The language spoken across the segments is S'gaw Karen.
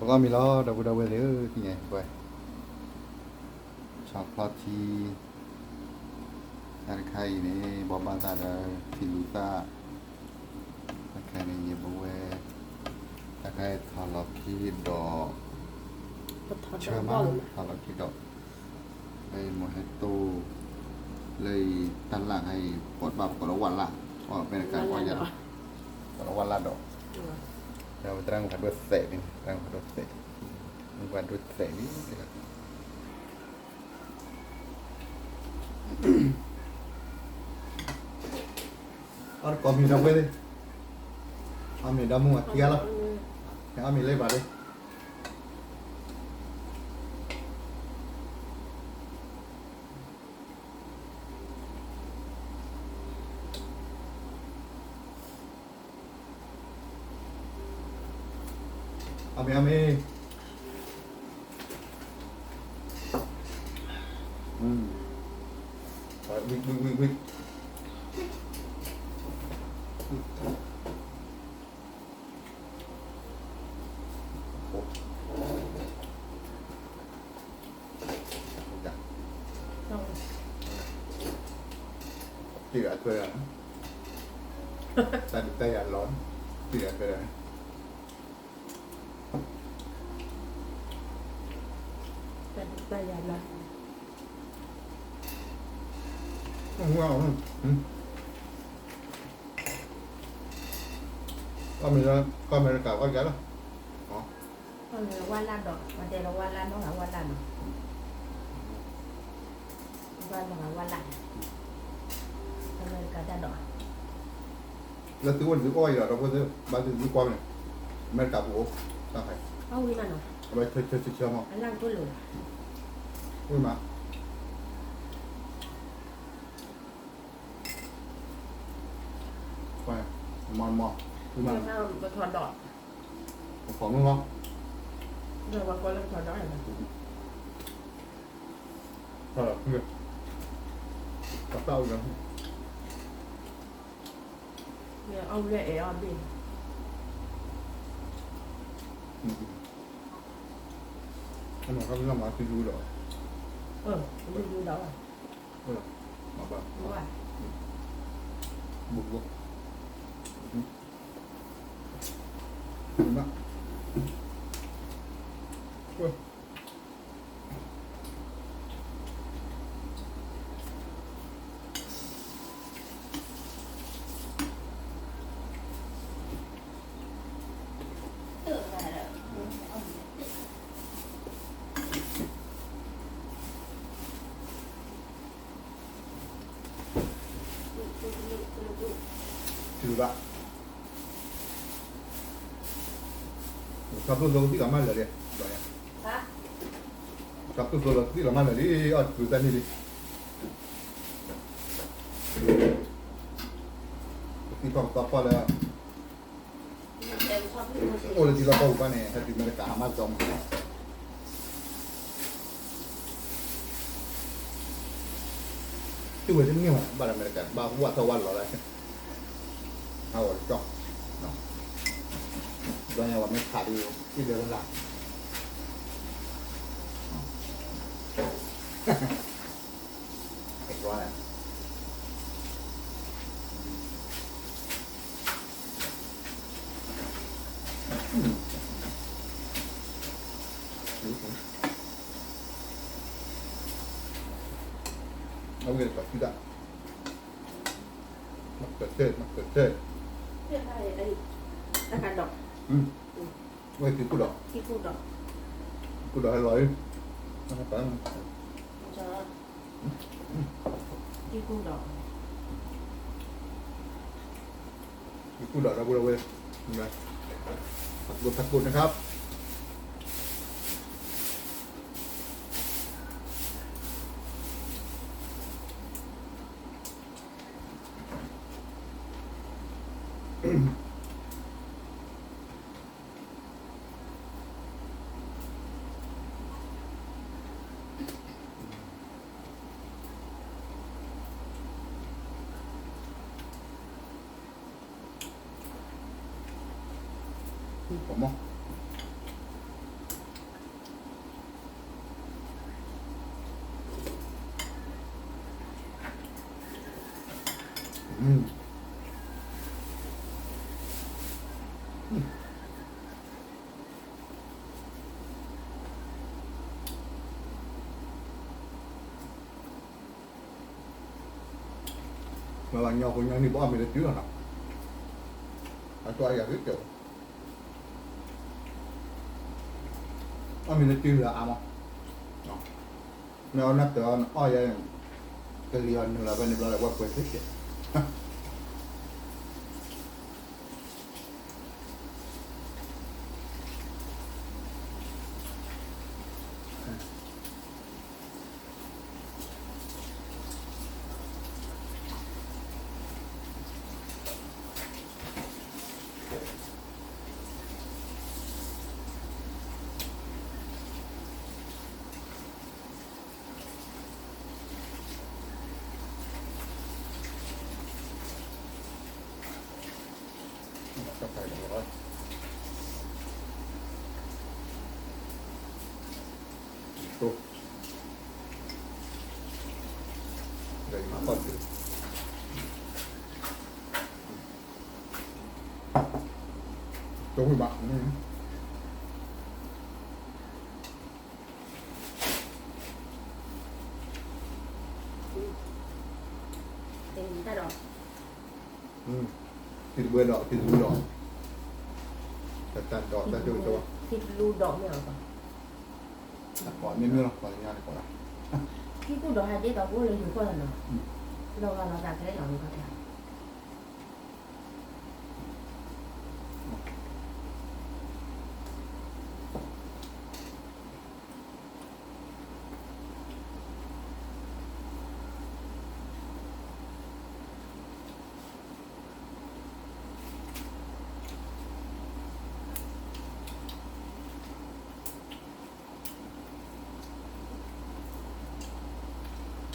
အီၣ်မ့ၤလီၤ ဒီပုၢ်ဒီဝဲၢ်သ့ၣ်ဧၢ, သ့ၣ်ညါပှဲၤ, ဆီဖျီထံ, တၢ်တခါအံၤန့ၣ် ဘိးဘၣ်သးဒီး ထံလူၤသၣ်, တၢ်တခါန့ၣ် ယပဝဲ, တၢ်တခါအံၤထီၣ်လီၤခံဒီး, ဆၢမး ထီၣ်လီၤခံဒီး, လၢအံၤ mojito, လၢအံၤ တၢ်လၣ်ခါအံၤ ပှၤဘၣ်ကိးလၢဝၣ်လၣ်, အီၣ်အမဲရကၤ ကိးလၢဝၣ်လၣ်ဒီး, ဒီးဝဲတရၣ်မုၣ်ဖးဒိၣ်သဲးန့ၣ် တရၣ်မုၣ်ဖးဒိၣ်သဲး, မုၣ်ဖးဒိၣ်သဲးန့ၣ်, အီၣ်တကိးမံၤဒီပုၢ်ဝဲၢ်သ့ၣ်, အီၣ်မ့ၤဒီမုၢ်အီၤခံဂၤလီၤ, အီၣ်မ့ၤလၢပှၤဒၣ် အီၣ်မ့ၤ အီၣ်မ့ၤ, ဝံၤ ဝံၤ ဝံၤ ဝံၤ တၢ်ဒုးတၢ်ယၤလီၤ, တၢ်ဒုးတၢ်ယၤလီၤ, တၢ်ဒုးတၢ်ယၤလီၤ, အီၣ်မ့ၤလၢ ကီၢ်အမဲရကၤ အီၣ်ယၤလီၤ, အီၣ်မ့ၤလၢဝၣ်လၣ်ဒီး ပှၤတဲလၢဝၣ်လၣ်နီၢ်ဂၤဝၣ်လၣ်နီၤ, ဝၣ်နီၢ်ဂၤဝၣ်လၣ်, အမဲရကၤတၢ်ဒီး လၢသုအိၣ်န့ၣ် သုအီၣ်ယၤဒီးဖိသ့ၣ် ဘၣ်သုသုကွၢ်န့ၣ်, အမဲရကၤပူၤအိၣ်, တၢ်ဖဲ, အဝံၤမးနီၤ, အဝဲဆၢဆၢဆၢဆၢမး, အလၢကတိၢ်လိာ်, ဝံၤမး, မၤမၤ, ဝံၤမး, ပထီၣ်ဒီး, ပထီၣ်မး, ဒီးပှၤကိးလၢပထီၣ်ဒီး အီၣ်လၢအဲၣ်အီၣ်ဘ့ၣ်, မၤသံလူဒီး, လူဒီး, မၤဘၣ်, မၤဘၣ် တုၤဘၣ်, ဆီဖိသိကသံၣ်လီၤမၢ်လၢာ်လံ, ဆီဖိသိလီၤသံၣ်လီၤမၢ်လၢာ်လံ, အီၣ်တကုၤသၣ်န့ၣ်လံ, ကသံၣ်ဖီၣ်ကသီဖီၣ်လၢ အိၣ်လၢထံလီၢ်ကီၢ်ပူၤဘၣ်န့ၣ် ဟဲတုၤအမဲရကၤဟးမၤကၠီမး, တုၤဝဲတန့ၢ်ဝဲ ဘၣ်လၢအမဲရကၤ ဘၣ်ဝၣ်ထီၣ်ဝၣ်လီၤလၢ ဟးဂီၤတကၠီ, ဒီးညါဝဲမ့ၢ်ခးဒုး အံၣ်လၢလၢ် အဝဲပှၤသံဒၣ်, မ့� မ့ မ့ ဝဲသံကူၣ်ဒီး, ကူၣ်ဒီးဟဲလီၤအံၤ, သံကူၣ်ဒီး, သံကူၣ်ဒီး ဒီပုၢ်ဒီဝဲၢ်, တၢ်ကူၣ် တၢ်ကူၣ်န့ၣ်ခါ မ့ၢ် မ့ၢ်ဘၣ်ညီဖိညီနံၣ် ပအီၣ်မ့ၤလၢတုၤလီၤနီၤ, အတၢ်ယၤဂ့ၤကဲး, အီၣ်မ့ၤလၢတုၤလၢအါမး, မ့ၢ်အီၣ်နၢ်တၢၤအီၣ်ယၤ, ကလံၤအီၤနုာ်လီၤဖဲန့ၣ်ဘျီဒီး ဝဲပှဲၤသ့ကဲး. တၢ်ဒီး တၢ်တဘှဲဒီး တၢ်တလူဒီး တၢ်တလူဒီးမ့ၢ်အီၤ, တကိးမ့ၢ်မ့ၢ်လီၤ ကိးညါတကိးဒၣ်, ထံကူၣ်ဒီးဟဲဒ့ဒီး ကအိၣ်လၢယိၤကီၢ်လီၤနီၤ, လီၤဂာ်လီၤသးကဲလီၤမ့ၢ်ကီၢ်တၢ် မ့ၢ်, အမ့ၢ်ဘၣ်သၢ ဘၣ်မူကၠိလၢမ့ၢ်ကါ, စီၤယၤလၢ နီၢ်ကီၢ်ဒၣ်, နီၢ်ကီ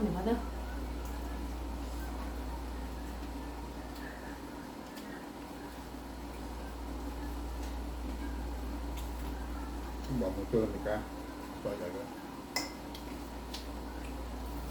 ၢ်ဒၣ်, အ့ၣ်အီၣ်ဝံၤလၢအ့ၣ်အီၣ်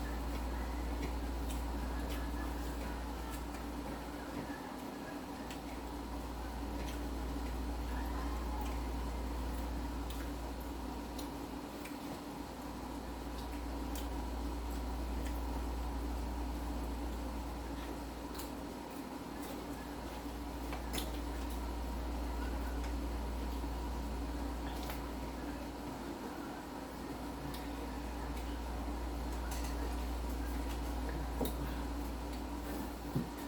ဘ့ၣ်,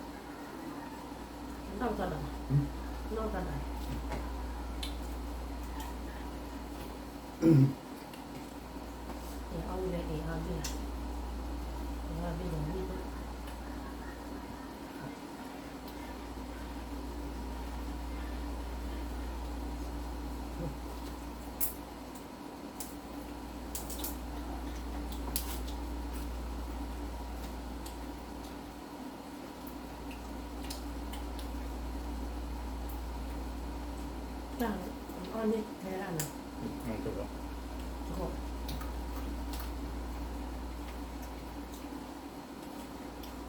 အ့ၣ်အီၣ်ဘ့ၣ်ဒီးဝံၣ်ဘၣ် တၢ်အီၣ်န့ၣ်ထဲဒၣ်နီၤ,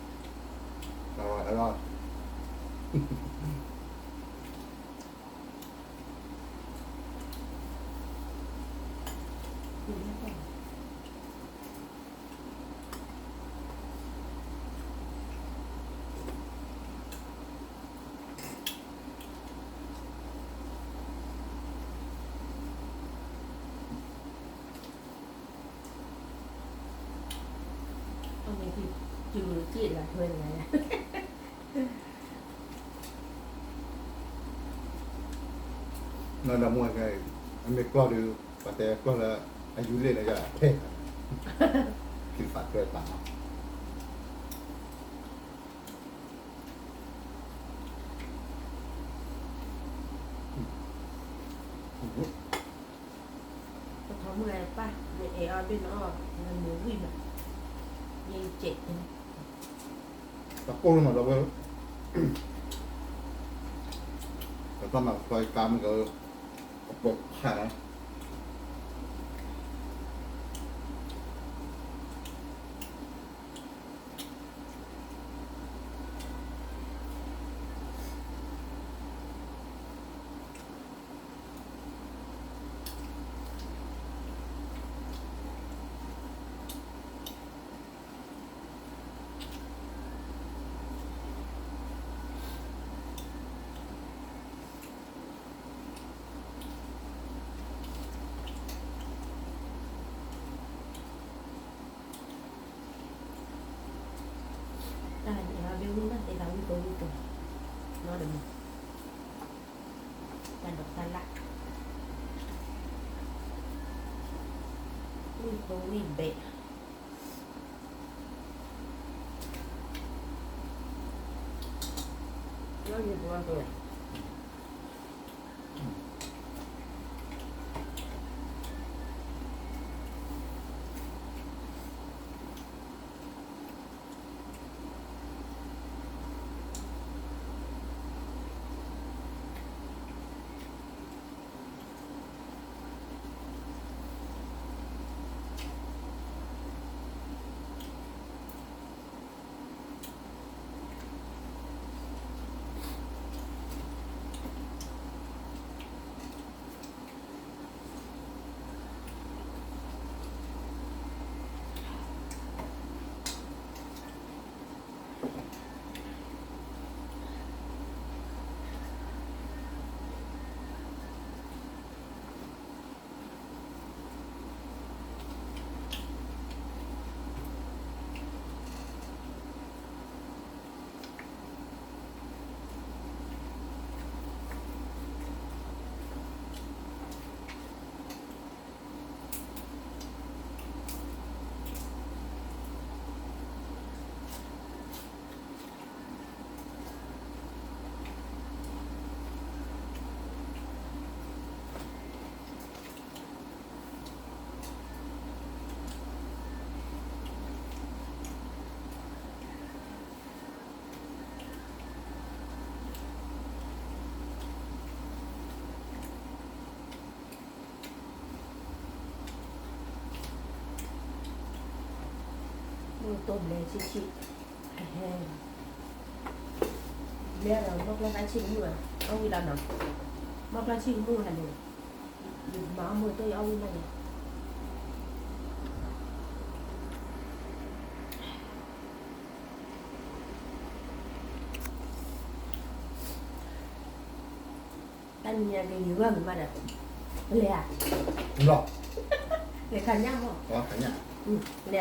တၢ်ဝဲဒၣ် အီၣ်မ့ၢ်သု စူၤစ့ၣ်လၢထွဲန့ၣ်, နီၢ်ဒီမါဝၤ, အမ့ၢ်ကျီၢ်ဒီး ပှၤတဲကျီၢ်လၢ အယူၤလ့ၣ်လၢယၤထဲ, ခံဖးထွဲသးနီၤ. ပထီၣ်မုၢ်ဂၤပၢ် ယအဲၣ်အီၤဒ်နီၤ, နမ့ၢ်ဝံၣ်မး, ယကဲး, တၢ်ကိၢ်လၢမၤဒီပုၢ်ဝဲၢ်, ပတၢ်မၤကဆှီကါမ့ၢ်က, အပှဲၤဖးလီၤ. နီတမံၤ, တၢ်ဒိးတၢ်လၣ်, ဝံၣ်ဖိဝံၣ်ဘဲး, လီၤယံၤပှၤက မုၢ်တိၢ်ဘျဲဆံးဆံး, ဟဲ, ဘျဲဒီး မီၢ်ကျၢၢ်သၣ်ဆံၣ်ကမူၣ်, အီၣ်ဝံၣ်လီၤနီၤ, မီၢ်ကျၢၢ်ဆံၣ်ကမူၣ်ဟဲန့ၣ်, ယမၤအီၣ်မူၢ်တိၢ် ယအီၣ်ဝံၣ်မးန့ၣ် တၢ်နံၤညါက့ၤယဂီၢ်ကမၣ်ဒီး, လဲၤဧါ, လဲၤခးညၣ်မး, လဲၤ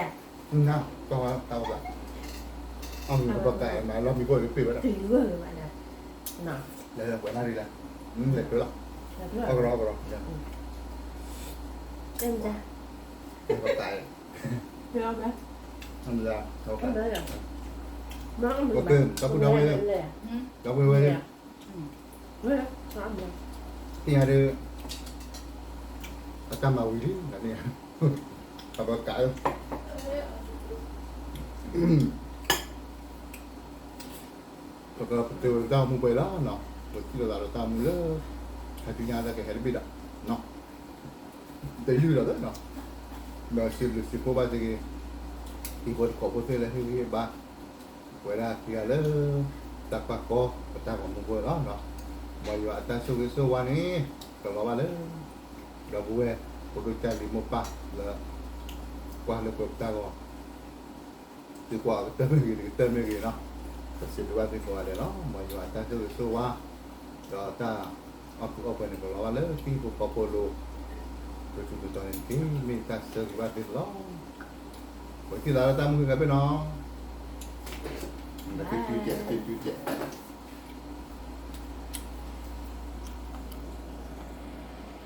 ဧါ, တၢ်ဝဲ, အီၣ်မ့ၤပကးမး လီၢ်မံၤခိၣ်တပ့ၤဝဲဒၣ်, လဲၤဝဲနၣ်ရံၣ်လဲၣ်, လဲၤဖျိလီၤ, အီၣ်ကရီအီၣ်ကရီ, တဲမတၤ, တၢ်ပူၤတၢ်ဝဲ, တၢ်ပူၤဝဲ, သ့ၣ်ညါဒီး အတၢ်မၤဝံၤလံ, အဘၣ်ကး, ပကပတုာ်တၢ်အိၣ်မူပှဲၤလီၤနီၤ, ပထံၣ်လိာ်သးဒီးတၢ်အိၣ်မူလၢ ဟဲသ့ၣ်ညါတၢ်ကဟဲတဘ့ၣ်ဒီး, တယုၢ်ဒီးလၢနီၤ, ဒီးစံးဘျုးစံးဖှိၣ်ဘၣ်သ့ၣ်ဂ့ၤ, ဟံၣ်ဖိဃီဖိသ့ၣ်လၢဟ့ၣ်ဂံၢ်ဟ့ၣ်ဘါ ပဝဲဒၣ်ခံဂၤလၢ တၢ်ကွၢ်ကီ ပတၢ်ဂီၤမူဖိလီၤ. မ်ယွၤအတၢ်ဆိၣ်ဂ့ၤဆိၣ်ဝါန့ၣ် ကလီၤဘၣ်လၢ ဒီပုၢ်ဝဲၢ် ဖိဒိၣ်ကၢ်လံၤမိၢ်ပၢ်လၢ ကွၢ်လၢပှဲၤပတၢ်ဂီၤ သုကွၢ်အကတၢၢ်မ့ၢ်ဂ့ၤ တကတၢၢ်မ့ၢ်ဂ့ၤနီၤ, ပစံးဘျုးဘၣ်သုကိးဂၤဒဲးလီၤ. မ်ယွၤအတၢ်ဆိၣ်ဂ့ၤဆိၣ်ဝါ ဒီးတၢ်အီၣ်ကုၢ်အီၣ်ပှဲၤန့ၣ် ကလီၤဘၣ်လၢ ဟံၣ်ဖိဃီဖိလိၤ တထူးတတီၤန့ၣ်တက့ၢ်. မ့ၢ်တၢ်ဆၢဂ့ၤဘၣ်သုလီၤ. ပထံၣ်လိာ်သးလၢတၢ်မုၢ်ဂ့ၤကဘ့ၣ်နီၤ, တက့ၢ်ကဲး တက့ၢ်ကဲး